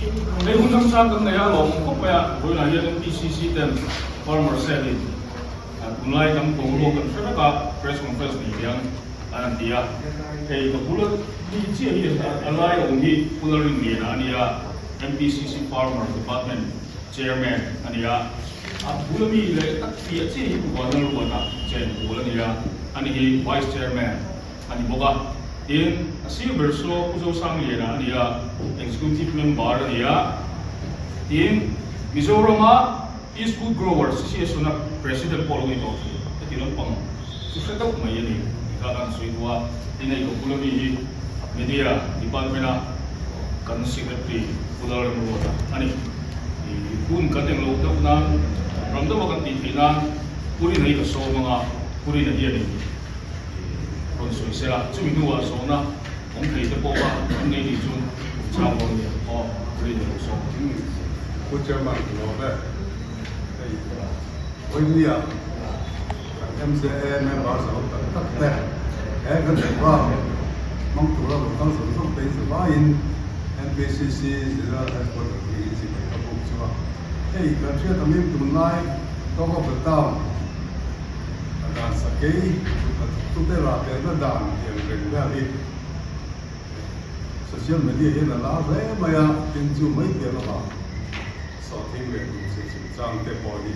Hei hun ramsang kan nei a, lawmawm khawp mai a, vawiinah hian MPCC ten Farmer Cell in tunlai kan boruak kan hre vek a, press conference nei hian an han ti a, hei ka bula mi chiah hi a lai awm hi Pu Lalrinliana a ni a, MPCC Farmer Department Chairman a ni a, a bula mi leh tak piah chiah hi Pu Vanlalruata Chenpul a ni a, ani hi Vice Chairman a ni bawk a. Tin, a sir ber saw Pu Zosangliana a ni a, Executive Member a ni a. Tin, Mizorama East Food Growers Association-a President pawh a lo ni tawh thin. Heti lampang chu hre deuh mai a ni tih kha kan sawi duh a. Tin, hei ka bula mi hi Media Department-a kan Secretary Pu Lalremruata a ni. Hun kan englo deuh nan, ram deuha kan tih theih nan Pu Rina hi ka sawm ang a, Pu Rina hianin rawn sawi se la, chumi hnuah zawhna awm thei te pawh kha an nei nih chuan chau dawn nia aw rin a lo sawm. Pu Chairman ka lawm e. Hei Vawinia kan MZA member zawng tak tak te he kan program hmang tura rawn kal zawng zawng te in zavaiin MPCC General Headquarter hi in zipei ka buk chu a. Hei kan hriat angin tunlai Talk of the Town A dan sakei a tute rah belhna dan tiang reng vel hi social media hian a lar hle mai a, tin chu mai piah lamah sawhthing leh duhchhe chungchang te pawh hi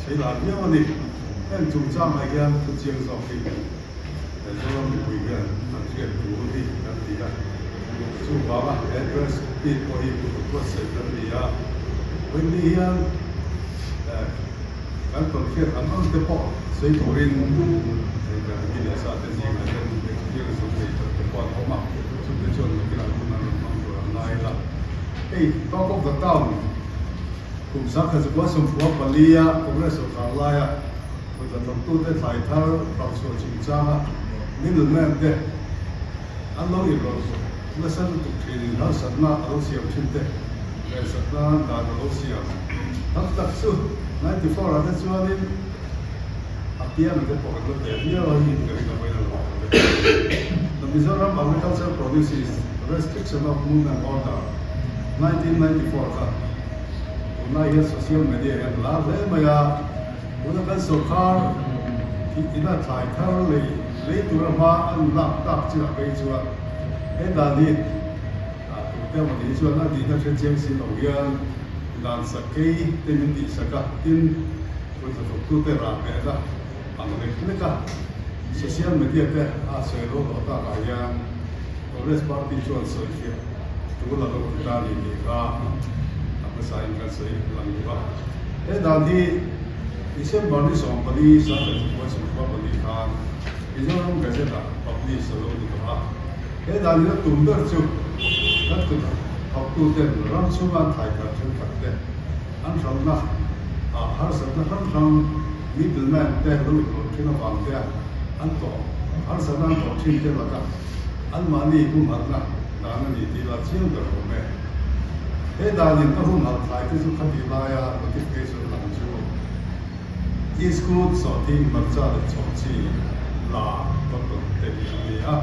sei lar viau a ni. Heng chungchangah hian thu chiang zawk hi Mizoram mipui hian an hriat tur hi kan ti a, chuvanga he press meet pawh hi buatsaih kan ni a, vawiin hian Kan tawnhriat ang ang te pawh sawi turin hei kan mi leh sa te zingah hian experience awm nei tak te pawh an awm a, chungte chuan nakinah hun an rawn hmang tur an ngai la. Hei Talk of the Town kum 1994 a Congress sawrkar laia kut hnathawktute thlai thar hralhchhuah chungchanga middleman te an lo inrawlh nasa lutuk thinin harsatna a lo siam thin te ngaihsakna dan a lo siam tam tak chu 94 ah te chuanin a piang te pawh kan la pe viau a hi ka ring a vawiin a lo awm te The Mizoram Agriculture Produces Restriction of Movement Order 1994 kha tunlai hian social media hian lar hle mai a. Tuna kan sawrkar ina thlai thar lei lei tura hma an lak tak chiah phei chuan he dan hi tute emaw ni chuan a nihna hre chiang si lo hian dan sakei te min tihsak a, tin kut hnathawktute rah behna ang lek lek a social media te a sawi ro hlawh takah hian Congress party chuan sawifiah tul a lo ti ta a ni tih kha a hmasain kan sawi lang duh a. He dan hi December ni 14 1994 khan Mizoram Gazette-ah publish a lo ni tawh a. He dan hi a tum ber chu kan kut thawktuten ram chhunga an thlai thar thenkhat te an hralhna ah harsatna hrang hrang middleman te lo inrawlh thin avang te an tawh harsatna an tawh thin te laka anmahni humhalhna dan a ni tih la chiang ber awm e. He danin a humhalh thlai te chu khati laia notification lang chu Iskut, Sawhthing, Hmarcha leh Chhawhchhi la cotton te hi an ni a.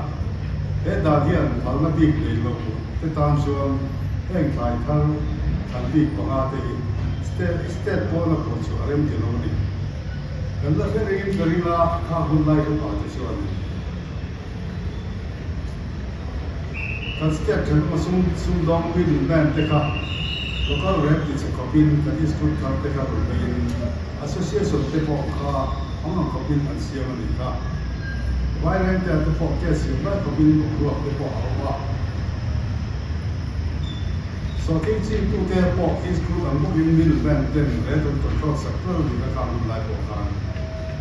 He dan hian phalna bik nei lo te tan chuan heng thlai thar thlan bik panga te hi state pawna pawh chu a rem ti lo a ni. Kan la hre rengin ka ring a, kha hun lai hre pah te chuan. Kan state thenawm a sum sumdawng middle man te kha local rep ti che khawpin kan institute thar te kha rawn veiin association te pawh kha ang ang khawpin an siam a nih kha. Vairengte te pawh case siam lai khawpin boruak te pawh a awm a. Sawhthing chingtute pawh institute ang bawkin middle man ten rate an control sak vel a nih kha khang hun lai pawh khan.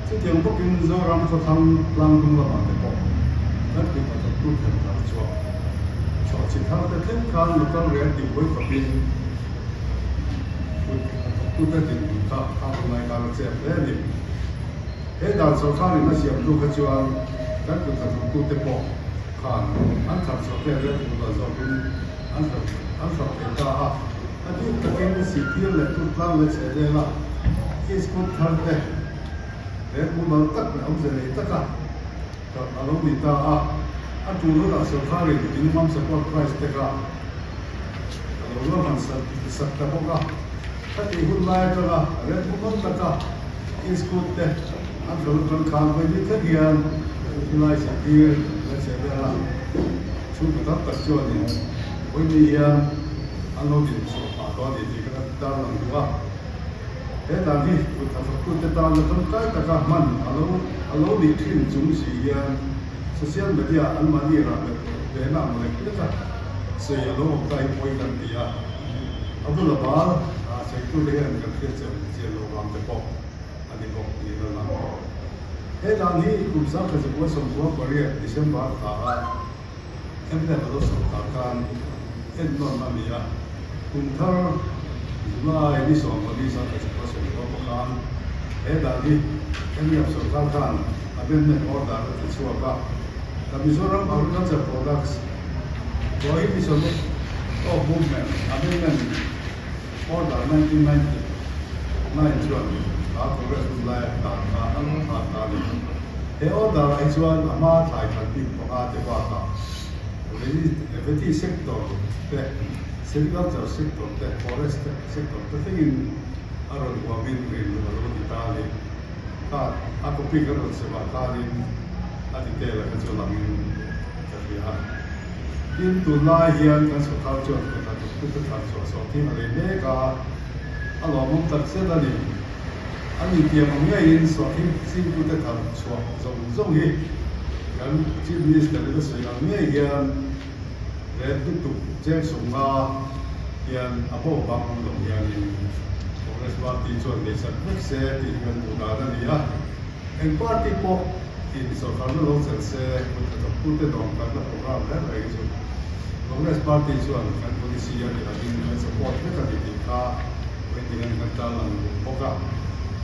Chutiang bawkin Zoram khawthlang tlangdung lamah te pawh kan kut a thawktu then thar chuah chhuah chi thar te thleng khan local rel tih buai khawpin kut a thawktute dinhmun kha a hun lai khan a chep hle a ni. He dan sawrkarin a siamtu kha chuan kan kut hnathawktute pawh khan an thar chhuah te rel tur la zawkin an hralh thei ta a. A bik takin sihtir leh tuttlang leh chheh vela iskut thar te he mumal tak leh awmze nei taka hralh a lo ni ta a, a tul hunah sawrkarin minimum support price te kha han sak ta bawk a. Khatih hun lai atanga rem mumal taka iskut te an hralh atang khan vawi thleng hian khilai zirtir leh chhehvela chhungkaw tam tak chuanin vawi hian an lo din chhuah phah tawh a ni tih ka tarlang duh a. He dan hi kut hnathawktute tana tangkai taka hman a lo a lo nih thin chung si hian social media anmahni rah belh vehna ang lek leka sawi a lo awm ta hi pawi kan ti a. A bula bal a sawitu te hian kan hriat chian chian loh vang te pawh a ni bawk niin a lang. He dan hi kum 1998 December thla a mnf a lo sawrkar khan ennawn a ni a, kum thar July ni 14 1990 khan he dan hi mnf sawrkar khan amendment order a ti chhuak a, The Mizoram Agriculture Products Prohibition of Movement Amendment Order 1999 chuan kha Congress hun laia dan kha a lo thlak ta a ni. He order ah hi chuan a hma thlai khat bik panga te bakah veggie sector te, sericulture sector te, forest sector te thlengin a rawn huamin rin a lo ti ta a ni. Kha a copy kan rawn semah khanin a detail a kha chu langin ka hria a. Tin, tunlai hian kan sawrkar chuan kut hnathawk tute thlan chhuah sawh thing a lei mek a, a lawmawm tak zet a ni. A ni tiang ang ngeiin sawhthing chingtute thlan chhuah zawng zawng hi kan Chief Minister in a sawi ang ngei hian ret lutuk cheng sawmnga hian a bo bang awm lo hianin Congress Party chuan leisak vek se tih hi kan duh dan a ni a. Eng party pawh in sawrkarna lo chelh se kut hnathawktute dawmkanna programme reng reng hi chu Congress Party chuan kan policy a ni lovin kan support vek a ni tih kha vawiin hian kan tarlang duh bawk a.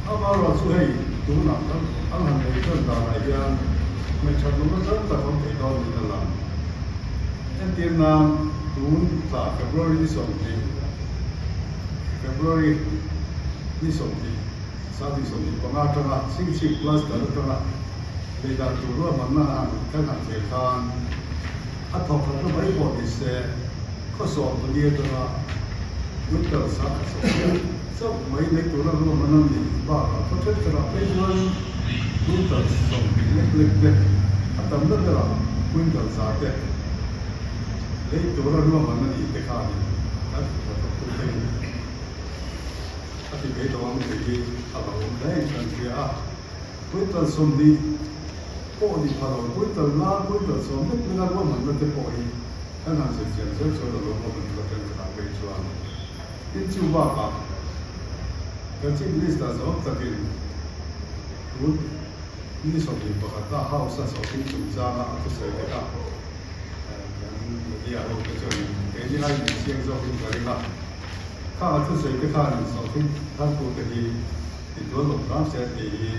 Amaherawh chu hei tunah kan an han nei tan danah hian hmeichhat lohna tam tak awm thei dawn niin a lang. Entir nan tun thla February ni 20 February ni 20 25 atanga Chingchhip Cluster atanga lei dan tur ruahmanna a han kan han thlir khan a thawk khatna mai pawh ni se khaw 14 atanga quintal 1020 chauh mai lei tura ruahman a nih bakah khaw thenkhatah phei chuan quintal 20 lek lek te a tamna berah quintal 100 te lei tura ruahman a nih te khanin kan hnathawktute in A ti thei tawh ang tih hi a lo awm hle in kan hria a. Quintal 20 pawh ni pha lo, quintal nga, quintal 10 lek leka ruahmanna te pawh hi kan han zir chian zel chuan a lo awm a ni lo thenkhatah phei chuan. Tin chu bakah kan Chief Minister zawng takin tun ni 21 a House a sawhthing chungchanga a thusawi te kha kan media ho te chuan keini aiin inchiang zawkin ka ring a. Kha a thusawi te khan sawhthing thartute hi tihtual lo hram se tih hi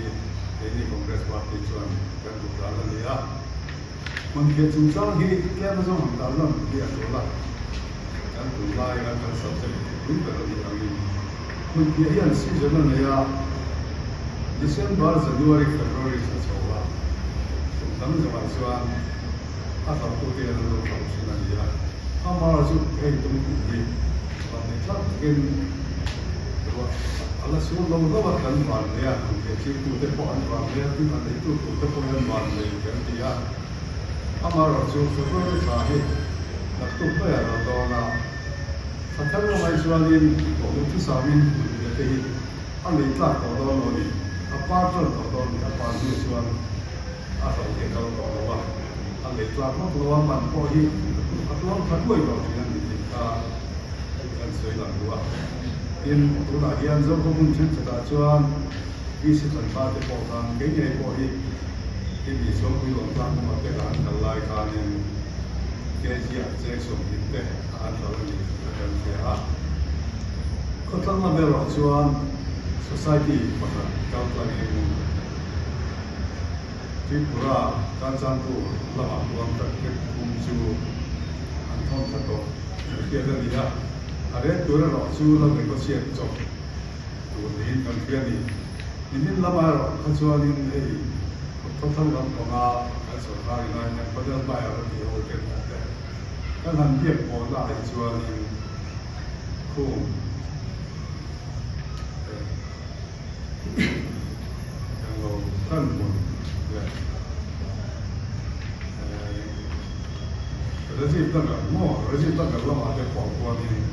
keini Congress Party chuan kan duh dan a ni a. Hmunphiah chungchang hi tlem azawng han tarlan hi a tul a, kan tunlaia kan subject pui ber a nih angin hmunphiah hian season a nei a, December, January, February thla chho a, kum dang zawngah chuan a hlauhtute hian an lo hlauh thin a ni a. Amara chu hei tum kum hi vanneih thlak takin ruah a la sur lo lo a, kan van nei a, kum thei chingtute pawh an van nei a, tin a neitu turte pawh hian van nei kan ti a. Amarawh chu February thla hi naktuk maiah lo dawn a, thla thar lamah chuanin duhthusangin hmunphiah te hi a lei tlak tawh dawn lo a ni, a par tan tawh dawn a ni, a par hnu chuan a hlauh hi a kal tawh lo a, a lei tlak vak lo a, man pawh hi a tluang tha duai tawh thin a ni tih kha kan sawi lang duh a. Tin, tunah hian Zofa hmun thenkhatah chuan VC Tlanpa te pawh khan kei ngei pawh hi hemi Sualpui Lawngtlang kawngah te ka han kal lai khanin KG ah cheng 20 te a han kal a ni tih kha kan hria a. Khawthlang lam erawh chuan Society pakhat kal tlangin, Tripura Kanchanpur lamah huan tractor kum chu an thawn thla tawh an hriat a ni a, a ret tur erawh chu la negotiate chawp tur niin kan hria a ni. Nimin lamah erawh kha chuanin hei khawthlang lam panga kan sawrkar in aiin an panel buyer a tih ho te kan te kan han biak pawhna ah hi chuanin. khum englo kan hmun leh Rajiv Nagar maw Rajiv Nagar lamah te pawh khuanin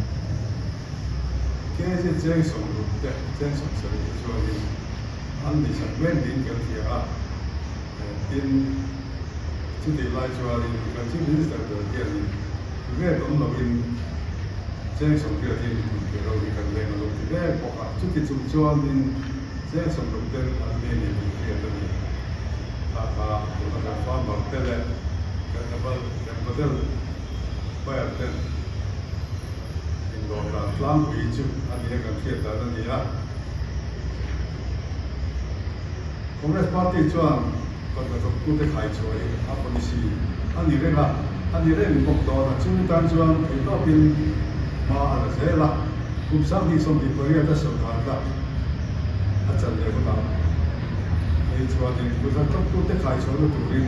kg cheng 60 te cheng 70 te chuanin an lei sak mek niin kan hria a, tin chutih lai chuanin kan Chief Minister ber hianin rate awm loin cheng 80 in hmun thei ro hi kan leng a lo ti mek bawk a, chuti chung chuanin cheng 60 ten an lei nei tih hriat a ni. Kha kha tuna kan farmer te leh kan kan badal buyer ten indawr dan tlangpui chu a nia kan hriat dan a ni a. Congress party chuan kawt hnathawktute khaichhuah hi a policy a ni reng a, a ni reng bawk dawn a, chumi tan chuan theihtawpin hma a la zel a, kum 2028 a sawrkar kha a chan leh hunah phei chuanin kut hnathawktute khaichhuahna turin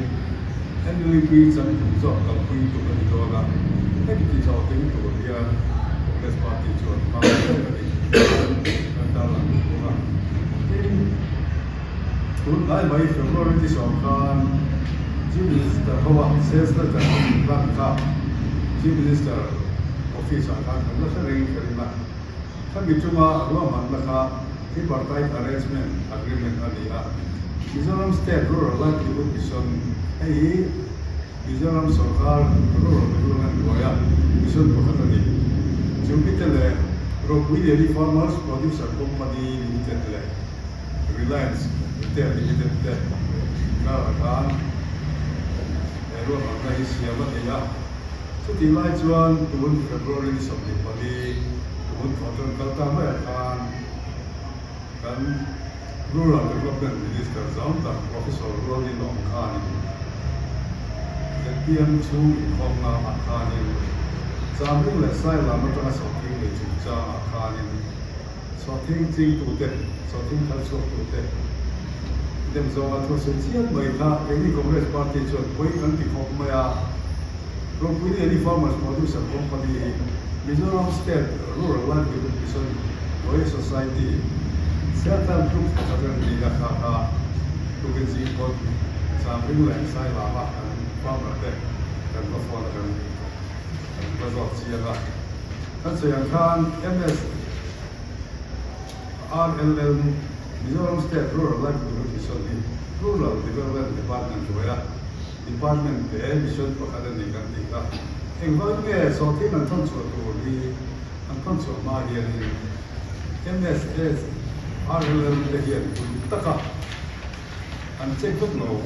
NLUP changtlung zawk kalpui tum a ni dawn a, hemi ti hlawhtling tur hian Congress party chuan hma a la zel a ni kan tarlang duh bawk a. Tin, tun hnai mai February ni sawm khan Chief Minister hoa sales letter a min hlan kha Chief Minister office ah khan kan la hre reng ka ring a. Khami chunga ruahmanna kha Tripartite Arrangement Agreement a ni a. Mizoram State Rural Livelihood Mission hei hi Mizoram sorkar Rural Development hnuaia mission pakhat a ni. Chumite leh Ropui Dairy Farmers Producer Company Limited leh Reliance Retail Limited te inkarah khan he ruahmanna hi siam a ni a. Chutih lai chuan tun February ni 24 tun thawhtan kal ta maiah khan kan Rural Development Minister zam tak Professor Rualni Lawng khanin zpm chhung inkhawmna ah khanin Chamring leh Sailam atanga sawhthing lei chungchang ah khanin sawhthing chingtute, sawhthing thar chhuaktute dem zawnga thu a sawi chiang mai kha keini Congress Party chuan pawi kan ti khawp mai a. Ropui Dairy Farmers Producer Company hi Mizoram State Rural Livelihood Mission Hnuai Society Self-Help Group pakhat a ni a, kha kha tukin zing pawn Chamring leh Sailama kan farmer te kan va phone a kan kan va zawt chiang a. Kan sawi ang khan MS RLL Mizoram State Rural Livelihood Mission hi Rural Development Department hnuaia Department te mission pakhat a ni kan tih kha. Engvang nge sawhthing an thawn chhuah tur hi an thawn chhuah hma hianin MSS RLL te hian pui taka an check vek lo.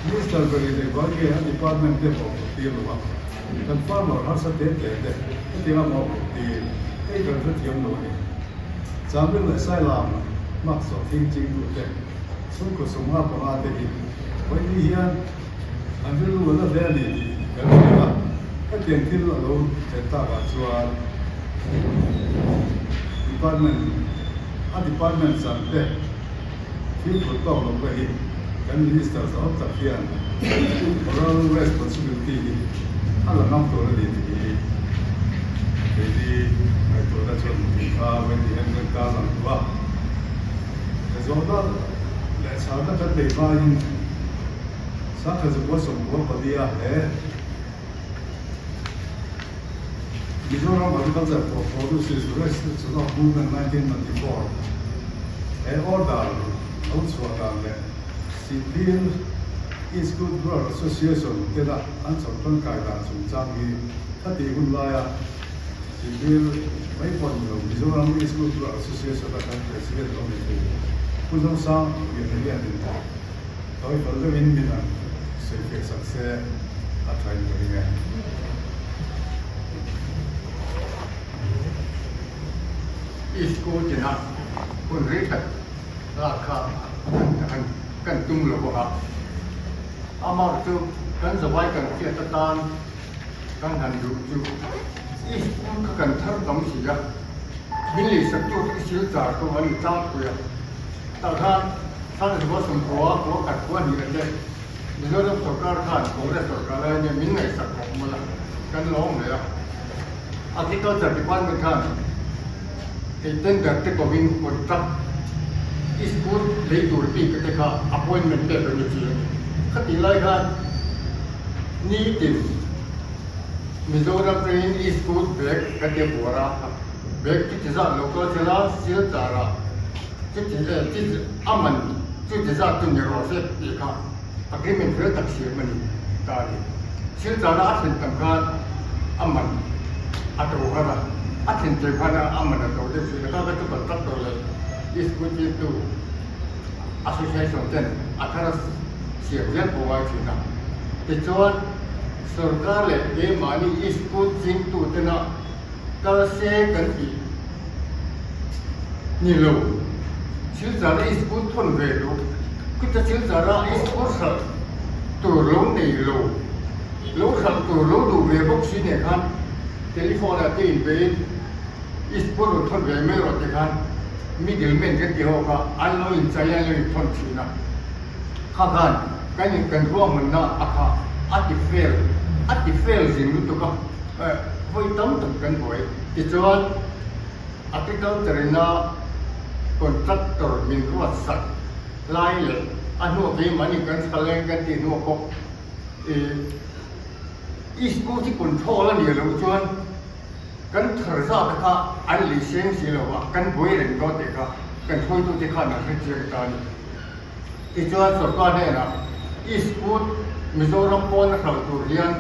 Minister berin engvang nge a department te mawhphurh tir lo a, kan farmer harsa te te te hetianga mawhphurh tir hei kan hrethiam lo a ni. Chamring leh Sailam hmak sawhthing chingtute chhungkaw 55 te hi Vawiin hian an rilru a la hle a ni tih kan hria a, hetiang thil a lo thlen takah chuan department a department chan te fimkhur tawk lo te hi kan minister zahawm tak hian moral responsibility hi a la ngam tur a ni tih hi keini ngaihtuahna chuan kha vawiin hian kan tarlang duh a. Zawhna leh chhana kan nei hmain Sangha Zakua 94 he Mizoram Agriculture for Produces Restriction of Movement 1994 he order lo chhuah dan leh Sihphir East Good Grower Association tena an chawp tangkai dan chungchang hi khatih hun laia Sihphir mai pawh ni lo, Mizoram East Good Grower Association a kan President lo ni thei Pu Zosang Liana hianin tawi fel deuhin min an sawi fiah sak se a tha in ka ring e. East School tina hun rei tak lak kha kan kan tum lo bawk a, amah chu kan zavai kan hriat atan Kan han duh chu i school kha kan thar tam si a, min leisak tu te sil char chu an intlangpui a, tah khan Thlanzua 90 khua khat khua hnih a che Mizoram sorkar khan Congress sorkar lai ania min ngaihsak khawp mawlh a, kan lawm hle a. Agriculture department khan. Hei tender te kovin contract school lei tur bik te kha appointment pek a ni chi a ni. Khatih lai khan nitin Mizoram atangin school bag kan ti a buar a, bag chuti zat lo kal sela Silchar ah chuti a man chuti zat chu ni rawh se tih kha agreement fel tak siam a ni ta a ni. Silchar a thlen tam khan a man a to har a, a thlen tir khan a man a to deuh thin a, kha kha chu contractor leh executive tu association ten a thar a siam zel pawh ngai thin a. Tichuan sorkar leh keimahni school chingtu tena kal se kan tih ni lo. Silchar a school thawn ve duh. Khita Silchar a school hralh tur lo nei lo, lo hralh tur lo duh ve bawk si nen khan telephone ah te inbeiin school rawn thawn ve mai rawh ti khan middle man kan ti ho kha an lo inchai a, an lo inthawn thin a. Kha khan kan in kan ruahmanna a kha a ti fail, a ti fail zing lutuk a, vawi tam tak kan buai. Tichuan. Agriculture ina contractor min ruat sak lai leh a hnuah keimahni kan chhaleng kan tih hnuah pawh ih school hi control a nih loh chuan kan thar zat kha an lei seng si lo a, kan buai reng dawn tih kha kan hruaitute khan an hre chiang ta a ni. Tichuan sorkar hnenah school Mizoram pawn a hralh tur hian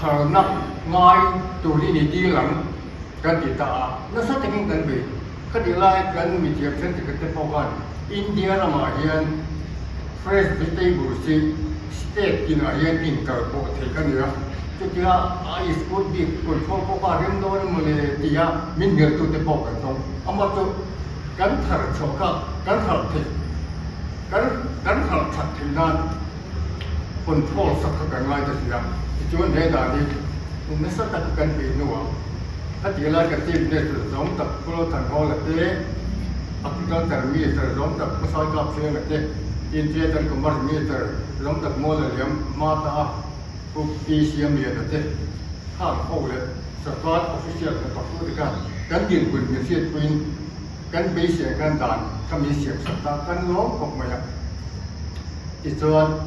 phalna ngai tur hi ni dil ang. Kan ti ta a, nasa takin kan bei. Khatih lai kan mithiam thenkhat te pawh khan India ramah hian fresh vegetables hi state tinah hian inkal pawh theih a ni a, chutia a iskut bik control pawh kha a rem dawn emaw le tia min hnialtute pawh kan tawng. Amah chu kan thar chhuah kha kan hralh theih kan kan hralh that theih nan control sak kha kan ngai ta si a, tichuan he dan hi nasa taka kan beih hnuah khati lai ka chief minister zawng tak Pu Lalthanhawla te, Agriculture Minister zawng tak Pu Saikapchhenga te, Interior and Commerce Minister zawng tak Mawla Liam Mata a Pu P Siamliana te khang ho leh sarkar official hnathawk tute khan kan dinhmun min hriatpuiin kan beisei khan dan kha min siam sak ta kan lawm khawp mai a. Tichuan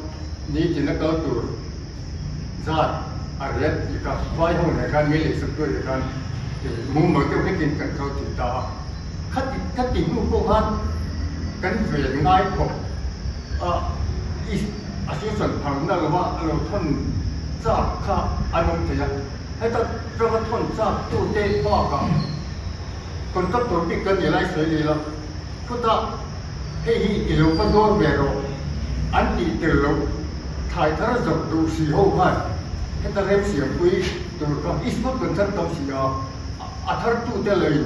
nitin a kal tur zat a riat tih kha vai ho nen khan min lehsak duai te khan mumal deuh hlekin kan kal thei ta a. Khati khati hnu pawh khan kan ven ngai khawp a a season phalna lova a lo thawn chak kha an awm thei a. Heta rama thawn chak tute bakah contractor bik kan ni lai sawi leh la. Khutah hei hi i lo va dawn ve rawh an tih tel loh thlai thar zawrh duh si ho khan heta remsiampui tur kha i smart kan thar tam si a, a thar tute leiin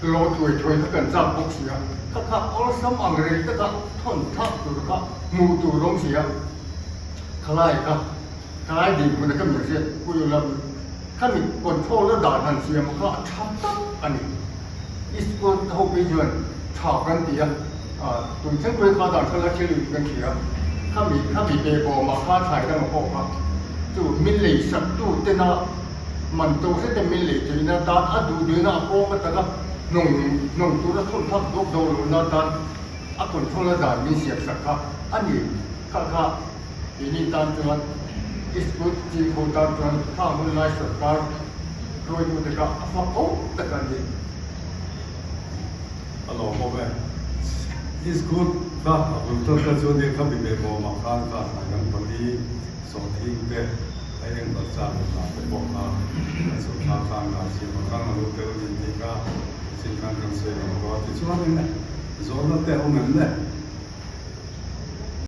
lawh thuai thuai kha kan chak bawk si a, kha kha awlsam ang reng taka thawn thlak tur kha hmuh tur awm si a, khalai kha khalai dinhmun a ka mi hriat pui ula khami control a dan han siam kha a tha tak a ni. School ho phei chuan tha kan ti a, tun thleng pawhin kha dan kha la thil in kan hria. Khami khami pe bawmah khan thlai dang a pawh kha chu min lei sak tu tena man to hret a min lei theihna atan a duh duhna a pawng atanga hnawng hnawng tura thawn thlak dawk dawk lohna atan a control a dan min siam sak kha a ni. Kha kha keini tan chuan school ching ho tan chuan kha hun lai sorkar Hruaitute kha a fak awm tak a ni. A lawmawm e. Iskut kha a bul tawt kha chuan nia kha mi ve bawmah khan kha hnai dang pali sawhthing te a eng balcha leh lah te pawh kha a chhun thlak khan dan siamah khan a lo tel a ni tih kha chin khan kan sawi lang tawh a. Tichuanin zawhna te a awm em le?